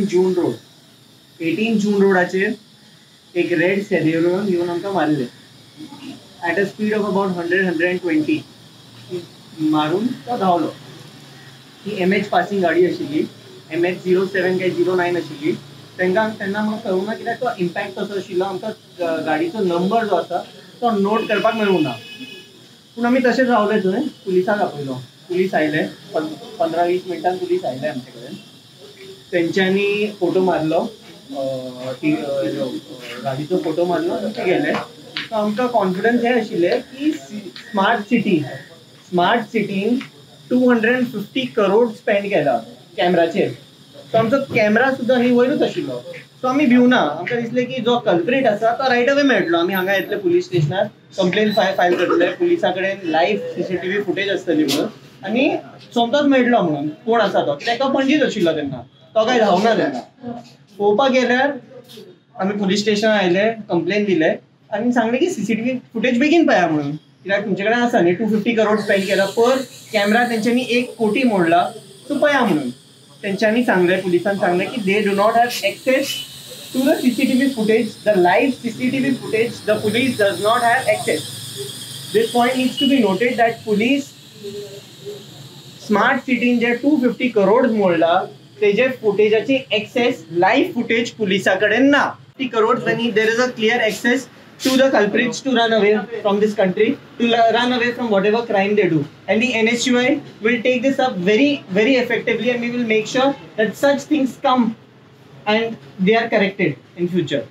जून road, 18 जून रोडाचेर एक red सेलेरियोन येवन आमकां मारले at a speed of about 100, 120 मारून तो धांवलो. ही एमएच पासिंग गाडी आशिल्ली, एमएच 07 काय 09 आशिल्ली. तांकां तेन्ना म्हाका कळूंक ना कित्याक तो इम्पॅक्ट कसो आशिल्लो. आमकां गाडीचो नंबर जो आसा तो नोट करपाक मेळूंक ना. पूण आमी तशेंच रावले थंय. पुलिसांक आपयलो. पुलीस आयले. 15-20 मिनटान पुलीस आयले आमचे कडेन. तेंच्यांनी फोटो मारलो, ती गाडीचो फोटो मारलो आनी ते गेले. सो आमकां कॉन्फिडन्स हे आशिल्ले की स्मार्ट सिटी, स्मार्ट सिटीन 250 करोड स्पेंड केला कॅमराचेर. सो आमचो कॅमरा सुद्दां न्ही वयरूच आशिल्लो. सो आमी भिवना. आमकां दिसलें की जो कल्प्रीट आसा तो रायट अवे मेळटलो. आमी हांगा येतले, पुलीस स्टेशनार कंप्लेन फायल करतले, पुलिसा कडेन लायव्ह सीसीटीव्ही फुटेज आसतली म्हणून आनी सोमतोच मेळटलो म्हणून कोण आसा तो, कित्याक तो पणजीच आशिल्लो तेन्ना, तो काय धांवना. तेन्ना पळोवपाक गेल्यार आमी पुलीस स्टेशनार आयले, कंप्लेन दिले आनी सांगलें की सीसीटीव्ही फुटेज बेगीन पळया म्हणून, कित्याक तुमचे कडेन आसा न्ही, 250 करोड स्पेंड केला पर कॅमरा, तेंच्यांनी 1 कोटी मोडला, सो पळया म्हणून. तेंच्यांनी सांगलें, पुलिसान सांगलें की they do not have access to the CCTV footage, the live CCTV footage, the police does not have access. This point needs to be noted that police smart सिटीन जे 250 करोड मोडला तेजे फुटेजाची एक्सेस, लायव्ह फुटेज पुलिसा कडेन ना. 50 crore when there is a clear access to the culprits to run away from this country, to run away from whatever crime they do. And the NSUI will take this up very, very effectively and we will make sure that such things come and they are corrected in future.